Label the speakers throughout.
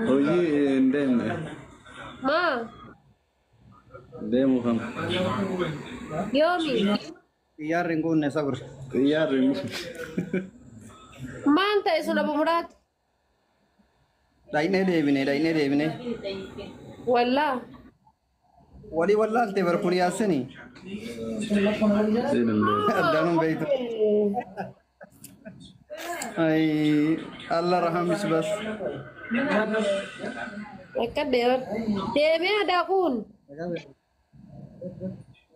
Speaker 1: Hojii hin deemne.
Speaker 2: Maa?
Speaker 1: Deemuu kan.
Speaker 2: Yoomi?
Speaker 3: Xiyyaarri hin guunne sabir.
Speaker 1: Xiyyaarri hin guunne.
Speaker 2: Maal ta'e sun Abu Muraad?
Speaker 3: Dhaynee deebine, dhaynee deebine.
Speaker 2: Wallaa.
Speaker 3: Walii wallaalte bar kun yaasini.
Speaker 1: Siin hin beeku.
Speaker 3: Addaan hin beektu. Ay, Allah rahamis bas.
Speaker 2: Akka deeman. Deemee aadaa kun.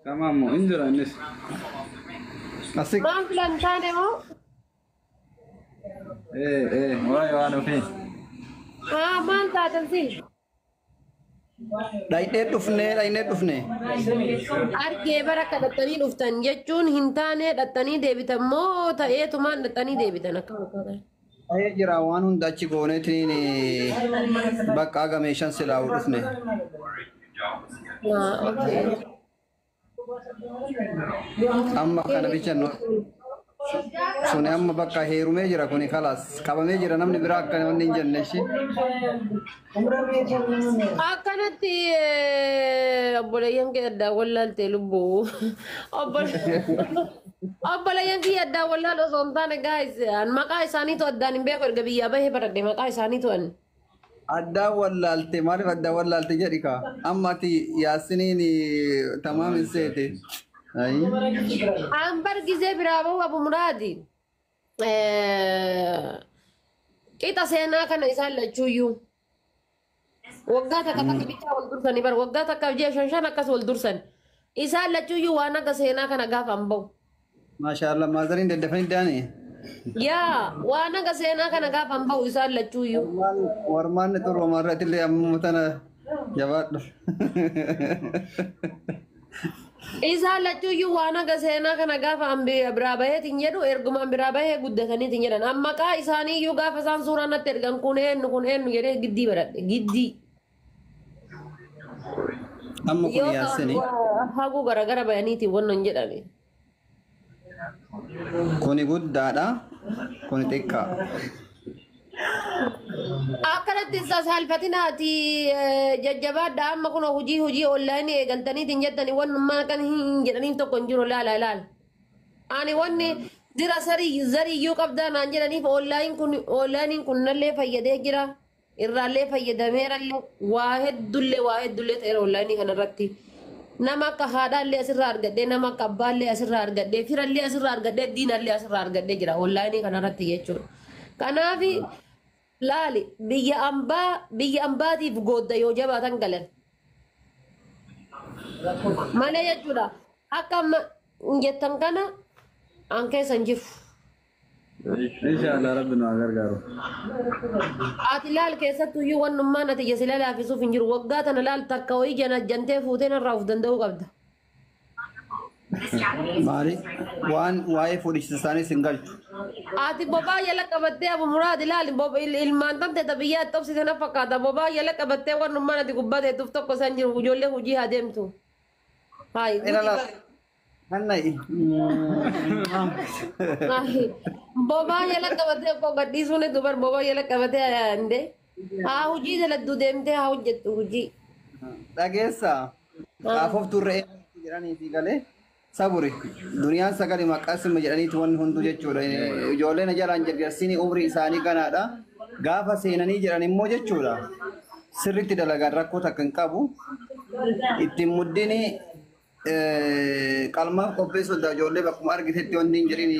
Speaker 1: Tamam hin jira innis.
Speaker 3: Asik.
Speaker 2: Maal filan taane moo?
Speaker 1: Ee ee waa'ee waan ofii.
Speaker 2: Haa maal taatan si?
Speaker 3: Dhaynee dhufne, dhaynee dhufne.
Speaker 2: Argee bara akka dhattanii dhuftan jechuun hin taane dhattanii deebitan moo ta'eetumaan dhattanii deebitan akka fakkaatan.
Speaker 3: Ta'ee jira waan hunda achi gooneetiin bakka haga meeshaan silaa'u dhufne.
Speaker 2: Haa okay.
Speaker 3: Amma kana bicha suni amma bakka heerumee jira kuni kalaas qabamee jira namni biraa akka wanni hin jenne ishii.
Speaker 2: Akkanatti obboleeyyan kee addaan wallaalte lubbuu. Obboleeyyan kiyya addaan wallaal osoo hin taane guys maqaa isaaniitu addaan hin beeku erga biyyaa bahee baradhe maqaa isaaniitu an.
Speaker 3: Addaan wallaalte maaliif addaan wallaalte jedhi kaa amma ati yaasiniin tamaam hin seete.
Speaker 2: An bar gizee biraa bahu Abu Muraadi. Qixa seenaa kana isaan lachuuyyuu. Waggaa takka takka bichaa wal dursanii bar waggaa takkaaf ji'a shan shan akkas wal dursan. Isaan lachuuyyuu waan akka seenaa kana gaafa hin bahu.
Speaker 3: Maashaallah maazariin daddafanii daani.
Speaker 2: Yaa waan akka seenaa kana gaafa hin bahu isaan lachuuyyuu.
Speaker 3: Warmaan xurroomaa irratti illee amma tana jabaadhu.
Speaker 2: Isaan lachuuyyuu waan akka seenaa kana gaafa an biraa baheetiin jedhu ergumaan biraa bahee guddataniitiin jedhan. An maqaa isaaniiyyuu gaafa isaan suuraa natti ergan kun eenyu kun eenyu jedhee giddii baradhe giddii.
Speaker 3: Amma kun
Speaker 2: Yoo
Speaker 3: yaasini.
Speaker 2: haguu garagara bayaniitiin wannan jedhame.
Speaker 3: Kuni guddaadha. Kuni xiqqaa.
Speaker 2: Akkanatti saalfatinaati jajjabaadha amma kun hojii hojii onlaayinii eegaltaniitiin jettanii wannummaa kan hin jedhaniif tokko hin jiru laala laala. Ani wanni dira sarii zariyyuu qabdaa naan jedhaniif onlaayin kun onlaayiniin kun nallee fayyadee jira. Irraallee fayyadameerallee waa heddullee ta'eera onlaayinii kanarratti. Nama akka haadhaallee asirraa argadhee nama akka abbaallee asirraa argadhee firallee asirraa argadhee diinallee asirraa argadhee jira onlaayinii kanarratti jechuudha. Kanaaf laali biyya ambaa biyya ambaatiif goodda yoo jabaatan galan. Malee jechuudha akka amma jettan kana an keessa hin jiru.
Speaker 1: Inshallah rabbi nu haa gargaaru.
Speaker 2: Ati laal keessattuyyuu wannummaan ati ija sila laafisuuf hin jiru. Waggaa tana laal takka wayii jana jantee fuutee narraa of danda'uu qabda.
Speaker 3: Maali? Waan waa'ee fuudhicha isaanii hin galchu.
Speaker 2: Ati bobaa jala qabattee Abu Muraad ilaali ilmaan tante ta biyyaa itti obsite na fakkaata. Bobaa jala qabattee wannummaan ati gubbaa teettuuf tokko san jiru ijoollee hojii haa deemtu. Hayi.
Speaker 3: Ilala. Hanna'i.
Speaker 2: Bobaa jala qabattee koo gadhiisuun dubar bobaa jala qabattee ande. Haa hojii daladdu deemtee haa hojjettu hojii.
Speaker 3: Dhageessaa. Afooftuu re'ee jedhanii fi galee saburi. Duniyaan sagali maqasima jedhaniitu wanni hunduu jechuudha. Ijoolleen jalaan jarjarsiin umrii isaanii ganaadha. Gaafa seenanii jedhan immoo jechuudha. Sirriitti dalagan rakkoo takka hin qabu. Ittiin muddini qalmaaf qopheessuudha ijoollee bakkuma argitetti wanni hin jedhini.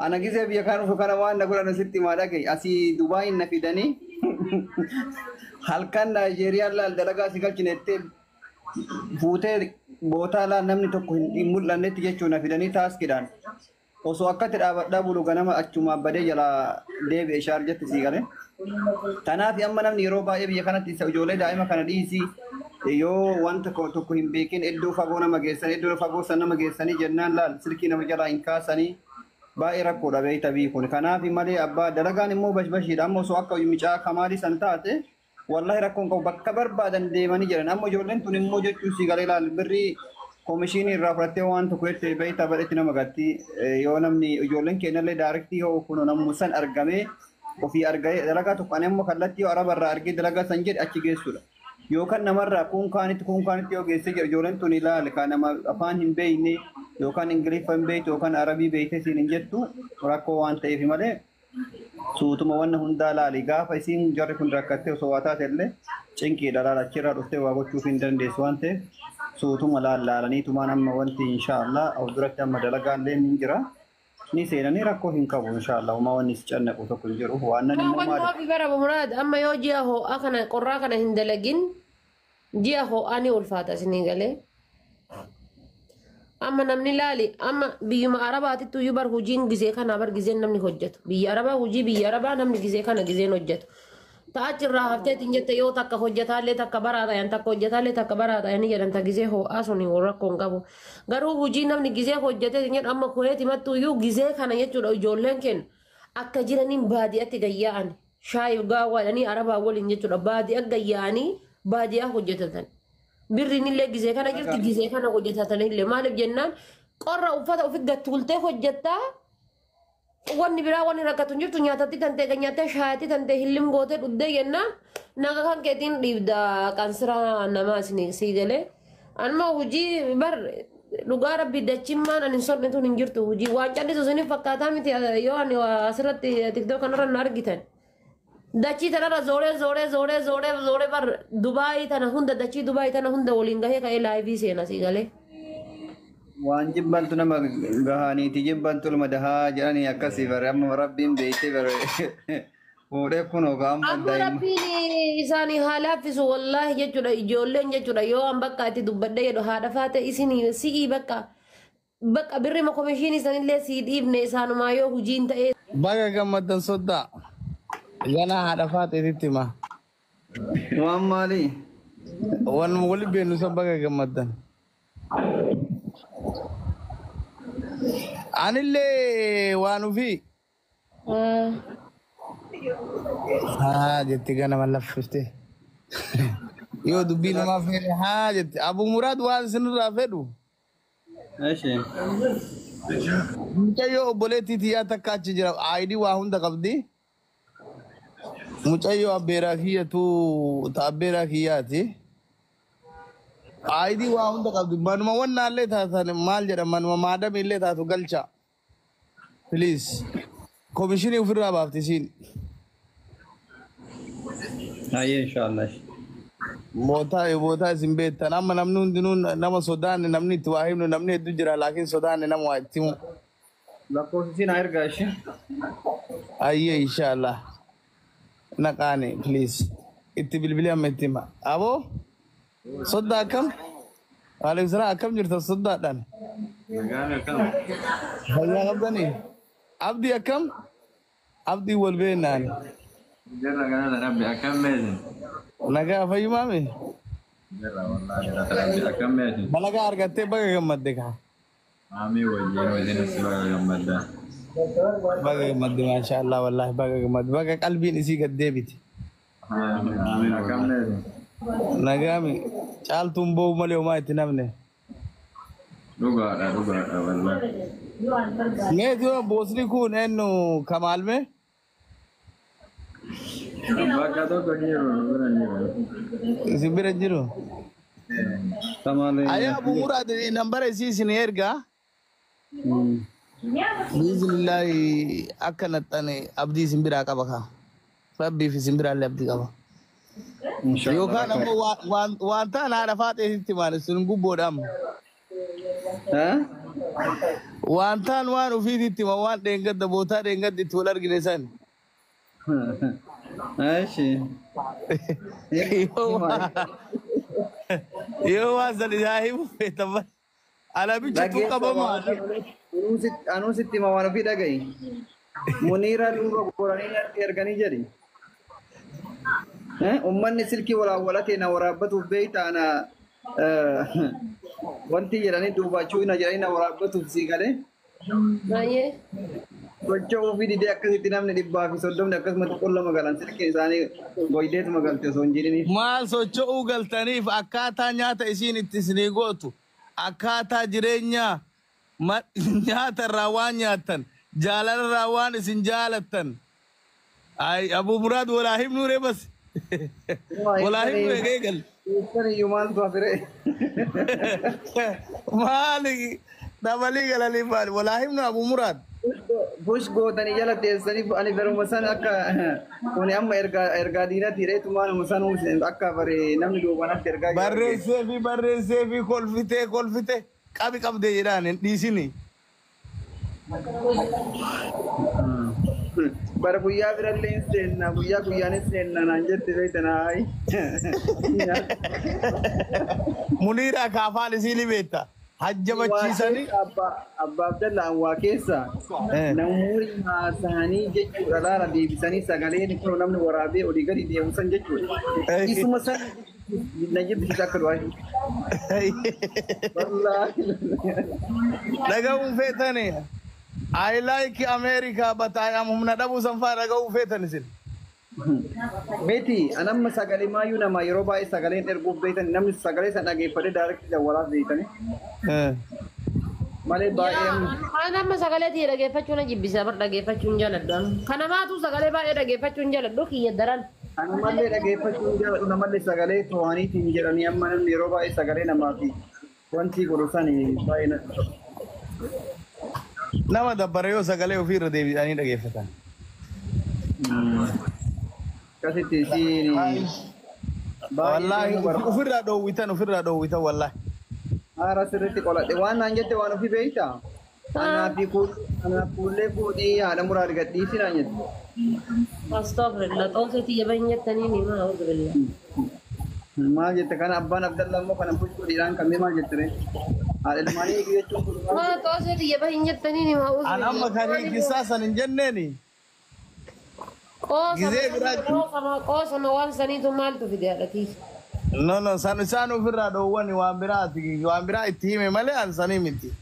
Speaker 3: Ana gisee biyya kana dhufu kana waan na godhan asitti maa dhagaye asii Dubaayin na fidanii halkan Naayijeeriyaan laal dalagaa si galchine jettee fuutee bootaa laal namni tokko hin mul'annetti jechuun na fidanii taaskidhaan. Osoo akkatti dhaabadhaa bulu ganama achumaan badee jalaa deebi'e shaarjatti sii galee. Kanaaf amma namni yeroo baay'ee biyya kanatti isa ijoollee daa'ima kana dhiisii yoo wanta tokko hin beekin iddoo fagoo nama geessan iddoo fagoo san nama geessanii jennaan laal silkii nama jalaa hin kaasanii baay'ee rakkoodha beekta biyyi kun. Kanaaf malee abbaa dalagaan immoo bashbashiidha amma osoo akka micaa kamaalii san taate wallahi rakkoon qabu bakka barbaadan deemanii jiran amma ijoolleen tun immoo jechuun sii galee laal birrii komishinii irraa fudhattee waan tokko jette beektaa badhetti nama gatti yoo namni ijoolleen keenyallee daarektii yoo kun nammu san argamee Ofii argee dalagaa tokko ani immoo kallattii yoo araba irraa argee dalagaa san jedhe achi geessudha. Yookaan namarraa kun kaanitti kun kaanitti yoo geessee jedhu ijoolleen tun ilaali kan nama afaan hin beekne yookaan ingiliffa hin beektu yookaan arabii beektee siin hin jettu rakkoo waan ta'eef malee suutuma wanna hundaa laali gaafa isiin jarri kun rakkattee osoo waa taate illee cinqiidha laala achirraa dhuftee waa gochuuf hin dandeessu waan ta'eef suutuma laalaniitumaan amma wanti inshaallah of duratti amma dalagaan illee ni jira. Ni seenanii rakkoo hin qabu inshaallah homaa wanni si cannaqu tokko hin jiru waan nan immoo
Speaker 2: Wanti
Speaker 3: maali.
Speaker 2: ofii bara muraad amma yoo ji'a ho'aa kana qorraa kana hin dalagin ji'a ho'aa ni ulfaata isinii galee. Amma namni laali amma biyyuma arabaatitti iyyuu bar hojiin gizee kana bar gizeen namni hojjetu biyya arabaa hojii biyya arabaa namni gizee kana gizeen hojjetu. Ta'achirraa hafteetiin jette yoo takka hojjetaallee takka baraa ta'an takka hojjetaallee takka baraa ta'anii jedhan ta gizee ho'aa sun rakkoo hin qabu. Garuu hojii namni gizee hojjetee jedhu amma kuweeti mattu iyyuu gizee kana jechuudha ijoolleen kennu akka jiraniin baadiyyaatti gayyaa'an shaayii gaawwaadhanii arabaa waliin jechuudha baadiyyaa gayyaa'anii baadiyyaa hojjetatan. Birriin illee gizee kana jirti gizee kana hojjetatanillee maaliif jennaan qorra uffata ofi gattuultee hojjettaa. Wanni biraa wanni rakkatu hin jirtu nyaatatti tan ta'e nyaattee shaayatti tan ta'e hillim gootee dhuddee jennaan naga kan keetiin dhiibda qansira namaa isin sii galee. Anuma hojii bar dhugaa rabbi dachimmaan ani hin sonne tun hin jirtu hojii waan callisu isiniif fakkaataa miti yoo ani asirratti tiktook kanarra na argitan. Dachii tanarra zooree zooree zooree zooree zooree bar Dubaayii tana hunda dachii Dubaayii tana hunda waliin gahee ka'ee laayivii seena sii galee.
Speaker 3: Waan jibbantu nama gahaniiti jibbantu ilma dahaa jedhanii akkasii bare amma rabbiin beektee bare fuudhee kunoo gaama
Speaker 2: Amma
Speaker 3: daa'ima.
Speaker 2: rabbiin isaanii haa laaffisu wallaahi jechuudha ijoolleen jechuudha yoo an bakka itti dubbadhe jedhu haadha faate isinii si'ii bakka bakka birrima komishinii sanillee sii dhiibne isaanumaa yoo hojiin ta'ee
Speaker 4: Baga gammaddan soddaa. Ganaa haadha faaxeetitti hima.
Speaker 3: Waan maali?
Speaker 4: Waan wali beenu san baga gammaddan. Anillee waan ofii. Haa jetti ganama laffifte. Yoo dubbii namaa feene haa jetti. Abu Muraad waan isinirraa fedhu.
Speaker 3: Eshi.
Speaker 4: Mucayyoo obboleettii tiyyaa takka achi jira. Aayidii waa hunda qabdi. Mucayyoo abbeeraa kiyyatu ta abbeeraa kiyyaati. Aayidii waa hunda qabdi. Manuma wannaallee taatan maal jedhan manuma maadamiillee taatu galcha. Please. Komishinii ofirraa baafti isiin.
Speaker 3: Hayyee inshaallah.
Speaker 4: Bootaa bootaa isin beektan amma namni hundinuu nama sodaanne namni itti waa himnu namni hedduu jira laakiin sodaanne nama waa itti himu.
Speaker 3: Lakkoofsi siin haa ergaa ishee.
Speaker 4: Ayyee inshaallah. Naqaane please. Itti bilbilee amma itti hima. Aboo soddaa akkam? Waalaikum salaam akkam jirta soddaadhaan?
Speaker 1: Nagaan akkam?
Speaker 4: Fayyaa qabdanii? Abdii akkam? Abdii wal beennaan.
Speaker 1: Jirra galata rabbi akkam meesin?
Speaker 4: Nagaa fayyumaami?
Speaker 1: Jirra wallaahi galata rabbi akkam meesin?
Speaker 4: Dalagaa argattee baga gammadde kaa.
Speaker 1: Maamii wajjin wajjin si baga gammaddaa.
Speaker 4: Baga gammadde maashaallah wallaahi baga gammadde baga qalbiin isii gad deebite.
Speaker 1: Amiin amiin akkam meesin?
Speaker 4: Nagaami caaltuun boo'u malee homaa itti namne.
Speaker 1: Dhugaadha dhugaadha wallaahi.
Speaker 4: Meetii boosni kun eenyu kamaalme?
Speaker 1: Bakka tokko jiru bira jiru.
Speaker 4: Isin bira jiru.
Speaker 3: Tamaalee.
Speaker 4: Ayaa Abu Muraad nambara isii isin ergaa. Biiznillaahi akka naxxane abdii isin biraa qaba kaa. Rabbiif isin biraallee abdii qaba. Yookaan ammoo waan ta'an haadha faaxeetitti maal isin gubboodha amma. Waan ta'an waan ofiititti hima waan dheengadda bootaa dheengadda itti wal argine san.
Speaker 3: Eshi.
Speaker 4: Yoo waan san isaa himu feetan malee. Alabichatu qabama.
Speaker 3: Anuu sitti hima waan ofii dhaga'i. Muniira duuba goranii natti erganii jedhi. Uummanni silkii walaawwalatee na waraabbatuuf beektaa na wanti jedhanii duubachuu na jedhanii na waraabbatuuf sii galee.
Speaker 2: Baay'ee.
Speaker 3: Socho'uu fi didee akkasitti namni 130 akkasumatti qulla magalan silkiin isaanii goydeetuma galte osoo hin jedhiniif.
Speaker 4: Maal socho'uu galtaniif akkaataa nyaata isiin itti isinii gootu akkaataa jireenyaa nyaata irraa waan nyaattan jaalala irraa waan isin jaalattan. Ay Abu Muraad walaa himnuu ree bas. Walaa himnuu eegal.
Speaker 3: Keessan maaltu hafire?
Speaker 4: Maali dabalii galanii maali walaa himnu Abu Muraad.
Speaker 3: Bush gootanii jala teessanii ani baruma san akka kuni amma ergaa diinatti hidheetumaan san akka bare namni duubanatti ergaa jira.
Speaker 4: Barreessee fi kolfitee kolfitee qabi qabdee jedhaan hin dhiisini.
Speaker 3: Bara guyyaa birallee hin seenna guyyaa guyyaan hin seenna naan jette beektan haayi.
Speaker 4: Muniira ka afaan isii ni beekta. Hajjabachiisanii.
Speaker 3: Abbaa Abdallaan waa keessa namoonni haasa'anii jechuudha laala deebisanii sagaleen kun namni waraabee olii gadi deemu san jechuudha. Isuma san na jibbisiisa akka du'aa. Wallaahi.
Speaker 4: Dhaga'uun feetani. I like America but I am humna dhabuu san faa dhaga'uu feetan isin.
Speaker 3: Beeti anamma sagalee maayyuu nama yeroo baay'ee sagaleen erguuf beektan namni sagalee san dhageeffatee daarektii dawwalaaf beektani. Malee baay'ee
Speaker 2: Ani amma sagalee tiyya dhageeffachuu na jibbisa bar dhageeffachuu hin jaaladhu. Kanamaatu sagalee baay'ee dhageeffachuu hin jaaladhu kiyya daran.
Speaker 3: Namallee dhageeffachuu hin jaaladhu namallee sagalee to'aniitiin jedhanii amma namni yeroo baay'ee sagalee namaa fi wanti godhu san baay'ee natti tola.
Speaker 4: Nama dabbara yoo sagalee ofiirra deebi'anii dhageeffatan.
Speaker 3: Akkasitti isiin
Speaker 4: Wallaahi ofirraa dhoowwitan ofirraa dhoowwitan wallaahi.
Speaker 3: Haara sirriitti qoladhe waan naan jette waan ofii beektaa? Anaaf kuullee fuudhii haadha muraad gadhiisi naan jette.
Speaker 2: Astaghfirullah xoosee tiyya bahin jettanii ni maa auzubillah.
Speaker 3: Maal jette kana abbaan Abdallaa immoo kana bulchuudhaan kan maal jette ree? Haadha ilmaanii eeguu jechuun kun
Speaker 2: Maa xoosee tiyya bahin jettanii ni maa
Speaker 4: An amma kan hiikisaa san hin jenneeni. Gizee biraa-
Speaker 2: Qoosama waan saniitu maaltu fide haadhatii?
Speaker 4: No no san isaan ofirraa dhoowwani waan biraati waan biraa itti hime malee an sanii miti.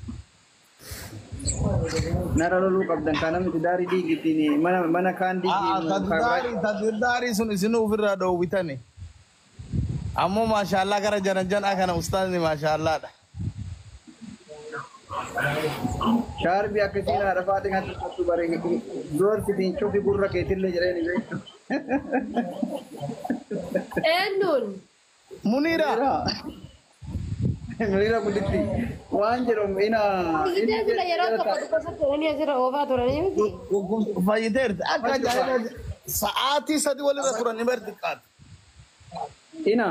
Speaker 3: Nara loluu qabdan kana miti daarii diigittiin mana kaan diigii.
Speaker 4: Tadaarii sun isinuu ofirraa dhoowwitani. Ammoo maashaallaa gara jaranjanaa kana ustaazni maashaallaadha.
Speaker 3: Shaarbii akkasiin haadha faaxee kan tuffatu bare doorsitiin cufi gurra keetillee jedhee ni beektu.
Speaker 2: Eenyuun?
Speaker 4: Muniira.
Speaker 3: Muniira gudditti waan jedhamu ina.
Speaker 2: Fayyitee sila yeroo tokko dhukkubsattanii asirra oofaa turanii miti.
Speaker 4: Fayyiteerti akka ajaa'ibaa sa'aatii sadi walirra turan ni barxiqqaatu.
Speaker 3: Ina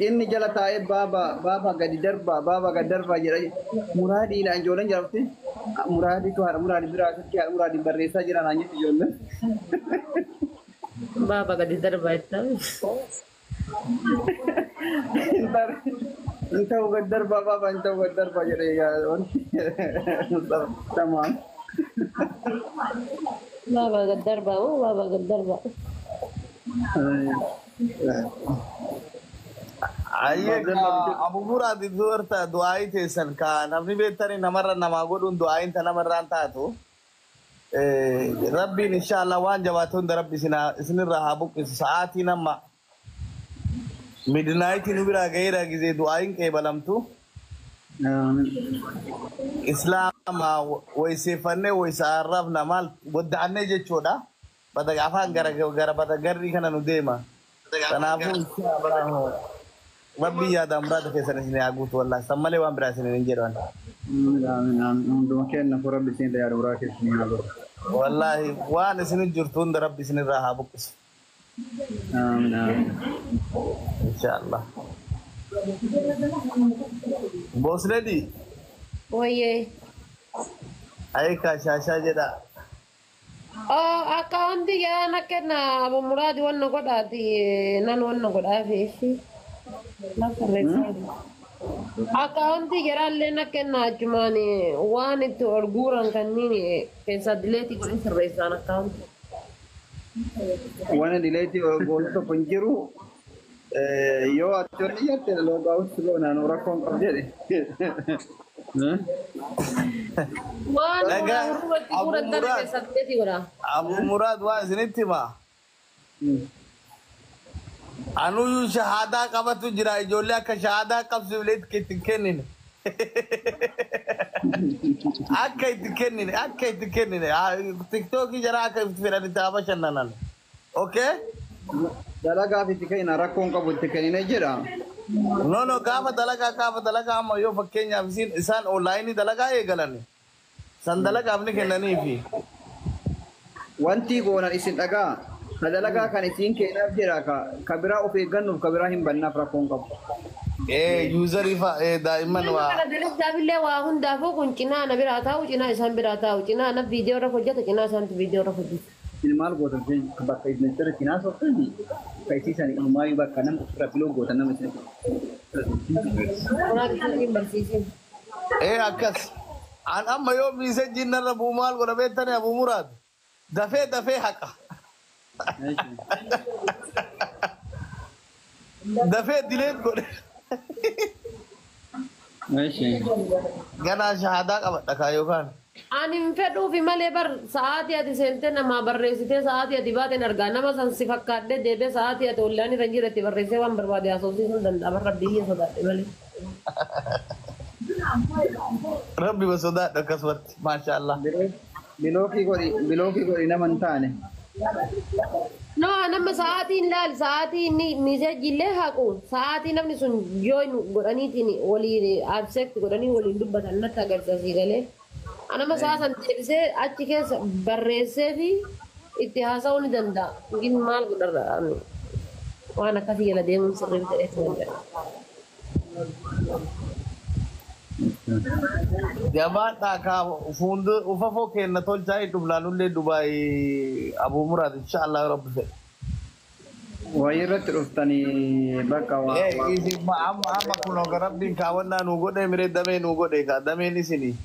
Speaker 3: inni jala taa'ee baaba baaba gadi darbaa baaba gadi darbaa jedha muraadiidha ijoolleen jedhamti muraadiitu haadha muraadii biraa asitti haadha muraadii barreessaa jira naan jetti ijoolleen.
Speaker 2: Baaba gadi darbaa jettaa.
Speaker 3: Hin ta'u gadi darbaa baaba hin ta'u gadi darbaa jedhee wanti tamaam.
Speaker 2: Baaba gadi darbaa moo baaba gadi darbaa?
Speaker 4: Ayyee Abu Muraadi dubarta du'aayii teessan ka namni beektani namarra namaa godhuun du'aayiin ta namarraan taatu. Rabbiin inshaallah waan jabaate hunda rabbi isinirraa haa buqqisu sa'aatii nama midnaayitii nu biraa gaheera gizee du'aayiin qeebalamtu. Islaama wayseeffannee waysaarrafna maal wadda'annee jechuudha. Bada afaan gara gara bada garrii kana nu deema. Kanaafuu inshaallah rabbiin yaada muraada keessan isin haa guutu wallaahi san malee waan biraa isin hin jedhan.
Speaker 3: Hunduma kenna fu rabbi isin yaada muraa keessan haa godhu.
Speaker 4: Wallaahi waan isin jirtu hunda rabbi isinirraa haa buqqisu.
Speaker 3: Amiin amiin.
Speaker 4: Inshaallah. Boosledii
Speaker 2: Wayyee.
Speaker 4: ayikaa shaashaa jedha.
Speaker 2: Akka hundi yaana kenna Abu Muraadi wanna godhaati nan wanna godhaafi. Akka hundi jaraallee na kenna achumaan waan itti ol guuran kanneen keessaa dileetii godhin sirreessaan akka hundi.
Speaker 3: Waan dileetii goolu tokko hin jiru. Yoo ati wanni jette loogaawutti goonaan rakkoon qabu jedhe.
Speaker 2: Waan
Speaker 4: Dhagaa
Speaker 2: hurruratti
Speaker 4: Abu
Speaker 2: guuran tana
Speaker 4: Muraad.
Speaker 2: keessaa dileetii godha.
Speaker 4: Abu Muraad waan isinitti himaa. Anuyyuu shahaadaa qabatu jira ijoollee akka shahaadaa qabsiiflee itti hin kennine. Akka itti kennine akka itti kennine tiktookii jara akka itti fedhan itti haa bashannanan. Okay?
Speaker 3: Dalagaaf itti kenna rakkoon qabu itti kennine jedha.
Speaker 4: No no gaafa dalagaa gaafa dalagaa amma yoo fakkeenyaaf isin isaan onlaayinii dalagaa eegalan san dalagaaf ni kennaniifi.
Speaker 3: Wanti goonan isin dhagaa. Ka dalagaa kan isin kennaaf jedha ka ka biraa of eeggannuuf ka biraa hin bannaaf rakkoon qabu.
Speaker 4: Ee yuuzarii fa ee daa'imman
Speaker 2: Nama
Speaker 4: waa.
Speaker 2: kana dalagaafillee waa hundaafuu kun cinaa na biraa taa'u cinaa isaan biraa taa'u cinaa na viidiyoo irra hojjeta cinaa isaantu viidiyoo irra hojjeta.
Speaker 3: Isin maal gootan bakka isin sirriitti naasoftan ka isiisan ilmaayyuu bakka nama ofirra biloo gootan nama isin.
Speaker 2: Kanaa hin barsiisin.
Speaker 4: Ee akkas. An amma yoo miisejjiin narra bu'u maal godha beektani Abuu Muraad? Dafee dafee haqa. Dafee dileet godhe. Ganaa shahaadaa qabadha kaa yookaan.
Speaker 2: Ani hin fedhuufi malee bar sa'aatii ati seentee namaa barreessitee sa'aatii ati baateen argaa nama san si fakkaadhee deebee sa'aatii ati ollaan irra hin jirretti barreessee waan barbaade haasofsiisuu hin danda'a bar rabbii kiyya sodaadhe malee.
Speaker 4: Rabbi ba sodaadhu akkasumatti. Maasha Allah.
Speaker 3: Bilookii godhi nama hin taane.
Speaker 2: No, nama sa'aatiin laal sa'aatii inni miiseejii illee haqu sa'aatii namni sun join godhaniitiin waliin absect godhanii waliin dubbatan natti agarsiisa galee. Anama sa'a san deebisee achi keessa barreessee fi itti haasa'uu ni danda'a. Yookiin maal godharra ani waan akkasii jala deemuun sirrii ta'ee danda'a.
Speaker 4: Jabaadhaa kaa fuuldura ufafoo kenna tolchaa hin dhufnaanullee Dubaay Abuu Muraad insha Allah rabbi fedhe.
Speaker 3: Wayii irratti dhuftanii bakka waa.
Speaker 4: Ee isin amma amma kunoo ka rabbiin kaawwannaa nuu godhe miree damee nuu godhe kaa dameen isinii.